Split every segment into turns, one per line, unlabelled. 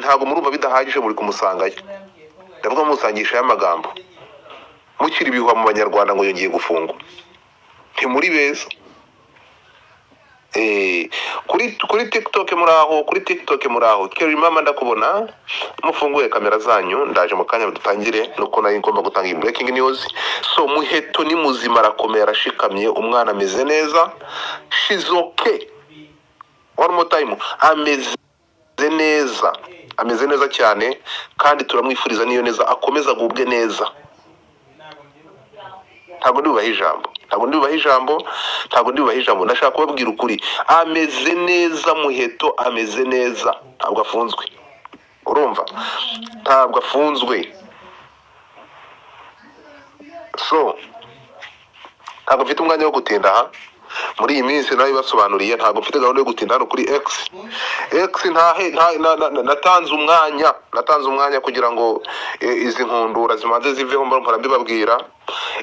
Ntabwo murumva bidahagije, muri kumusangayo. Ndavuga musangisha y'amagambo, mukiri ibihuha mu Banyarwanda ngo yongeye gufungwa. Ntimuri beza. Kuri TikTok muri aho, kuri TikTok muri aho. Kerry mama, ndakubona, mufunguye kamera zanyu. Ndaje mu kanya dutangire, nuko nari ngomba gutanga iyi breaking news. So Muheto ni muzima, arakomeye, arashikamye, umwana ameze neza. She's okay. One more time, ameze neza, ameze neza cyane, kandi turamwifuriza niyo neza, akomeza agubwe neza. Ntabwo ndibubahe ijambo, ntabwo ndibubahe ijambo, ntabwo ndibubahe ijambo. Ndashaka kubabwira ukuri: ameze neza, Muheto ameze neza, ntabwo afunzwe. Urumva, ntabwo afunzwe. So ntabwo mfite umwanya wo gutinda aha muri iyi minsi, nawe basobanuriye. Ntabwo mfite gahunda yo gutinda hano kuri X. X ntahe natanze umwanya, natanze umwanya kugira ngo izi nkundura zimanze ziveho. Mpora mbibabwira,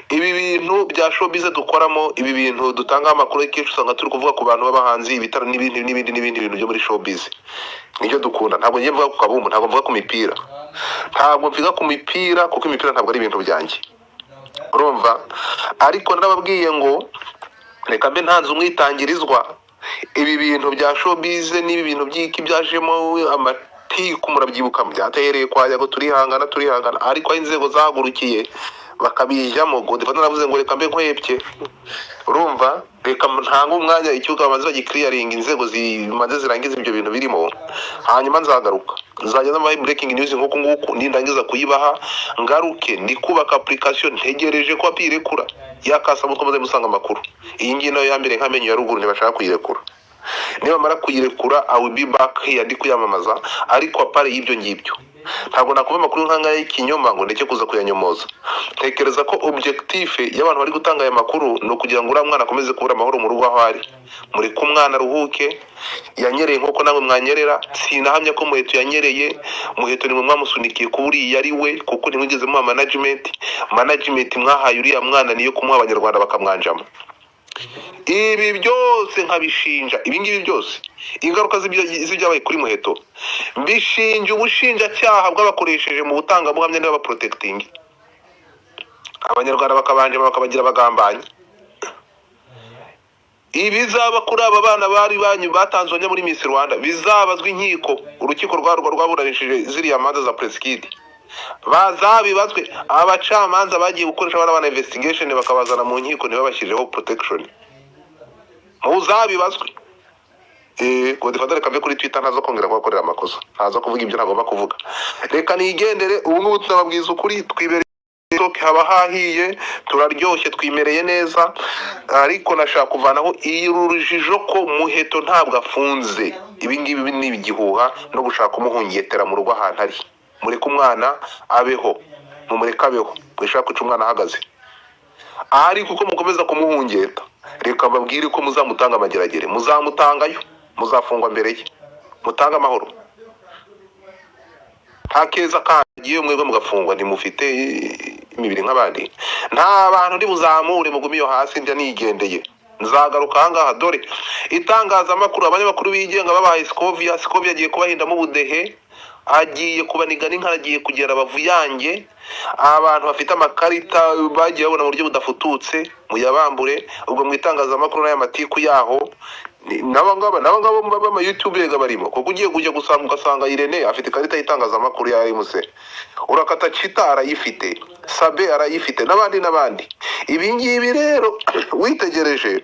ibi bintu bya showbiz dukoramo, ibi bintu dutanga amakuru, kenshi usanga turi kuvuga ku bantu b'abahanzi, ibitaro n'ibindi n'ibindi n'ibindi bintu byo muri showbiz. Nibyo dukunda. Ntabwo ngiye mvuga ku kabumbu, ntabwo mvuga ku mipira, ntabwo mvuga ku mipira, kuko imipira ntabwo ari ibintu byanjye, urumva. Ariko narababwiye ngo reka mbe ntanze umwitangirizwa. Ibi bintu bya showbiz n'ibi bintu by'iki byajemo amatiku, murabyibuka byatereye kwa Yago. Turihangana, turihangana, ariko aho inzego zahagurukiye bakabijyamo, Godfather navuze ngo reka mbe nkwepye. Urumva, reka ntange umwanya, ikibuga babanze bagiclearinga, inzego zimanze zirangiza ibyo bintu birimo, hanyuma nzagaruka, nzajya nabaha breaking news nk'uku nguku. Nindangiza kuyibaha ngaruke. Ndi kubaka application, ntegereje ko apirekura yakasamutwe maze musanga amakuru. Iyi ngiyi nayo yambere nk'amenyo ya ruguru, ntibashaka kuyirekura. Nibamara kuyirekura, I will be back here ndi kuyamamaza. Ariko apart y'ibyo ngibyo, ntabwo nakuba amakuru nk'angaya y'ikinyoma ngo ndeke kuza kuyanyomoza. Ntekereza ko objectif y'abantu bari gutanga aya makuru ni ukugira ngo uriya mwana akomeze kubura amahoro mu rugo aho ari. Mureke umwana aruhuke. Yanyereye nk'uko namwe mwanyerera. Sinahamya ko Muheto yanyereye. Muheto nimwe mwamusunikiye kuba uriya ari we, kuko ntimwigeze muha management. Management mwahaye uriya mwana niyo kumuha Abanyarwanda bakamwanjama. Ibi byose nkabishinja, ibi ngibi byose, ingaruka z'ibyabaye kuri Muheto, mbishinja ubushinjacyaha bw'abakoresheje mu butangabuhamya n'abaprotecting Abanyarwanda bakabanjama, bakabagira abagambanyi. Ibizaba kuri aba bana bari banyu batanzwe muri Miss Rwanda bizabazwa inkiko, urukiko rwarwo rwaburanishije ziriya manza za Prince Kid. Bazabibazwe abacamanza bagiye gukoresha bana bana investigation, bakabazana mu nkiko ntibabashyireho protection. Muzabibazwe. Godfather, reka mve kuri Twitter, ntaza kongera kubakorera amakosa, ntaza kuvuga ibyo ntagomba kuvuga. Reka nigendere. Ubu ngubu tunababwiza ukuri, twibereye TikTok, haba hahiye, turaryoshye, twimereye neza. Ariko nashaka kuvanaho urujijo ko Muheto ntabwo afunze. Ibi ngibi ni igihuha no gushaka kumuhungetera mu rugo ahantu ari. Mureke umwana abeho, mumureke abeho. Mwishaka kwica umwana ahagaze. Ariko uko mukomeza kumuhungeta, reka mbabwire ko muzamutanga amageragere, muzamutangayo, muzafungwa mbere ye. Mutange amahoro, nta keza kagiye mwebwe mugafungwa. Ntimufite imibiri nk'abandi. Nta bantu ndi buzamure, mugume iyo hasi. Njya nigendeye, nzagaruka ahangaha. Dore itangazamakuru, abanyamakuru bigenga babahaye Scovia. Scovia agiye kubahindamo ubudehe, agiye kubaniga n'inka, agiye kugera bavuyange. Abantu bafite amakarita bagiye babona mu buryo budafututse, muyabambure. Ubwo mu itangazamakuru n'aya matiku yaho, n'aba ngaba b'ama YouTube rega barimo, kuko ugiye kujya gusanga ugasanga Irene afite ikarita y'itangazamakuru ya RMC, urakata Chita arayifite, Sabe arayifite, n'abandi n'abandi. Ibi ngibi rero witegereje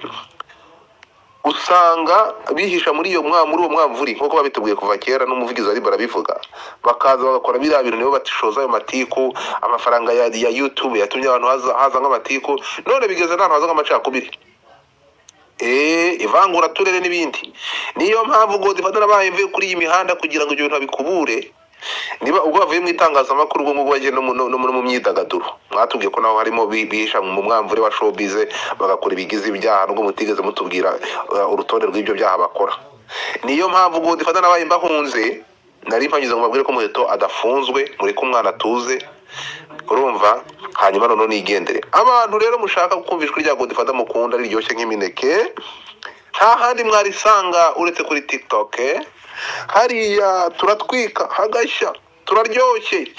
usanga bihisha muri uwo mwamvuri, nk'uko babitubwiye kuva kera, n'umuvugizi wa RIB arabivuga. Bakaza bagakora biriya bintu, nibo batishoza ayo matiku. Amafaranga ya YouTube yatumye abantu haza nk'amatiku, none bigeze n'ahantu haza nk'amacakubiri, ivangura turere n'ibindi. Niyo mpamvu Godfather nabaye mvuye kuri iyi mihanda kugira ngo ibyo bintu babikubure. Niba ubwo bavuye mu itangazamakuru, ubwo ngubwo bagiye no mu myidagaduro, mwatubwiye ko naho harimo bihisha mu mwamvure wa showbiz, bagakora ibigize ibyaha, nubwo mutigeze mutubwira urutonde rw'ibyo byaha bakora. Niyo mpamvu Godfather nabaye mbahunze, nari mpanyuze ngo mbabwire ko Muheto adafunzwe. Mureke umwana atuze, urumva. Hanyuma noneho nigendere. Abantu rero mushaka kumva ijwi rya Godfather mukunda riryoshye nk'imineke, nta handi mwarisanga uretse kuri TikTok. Hariya turatwika hagashya, turaryoshye.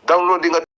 Downloading.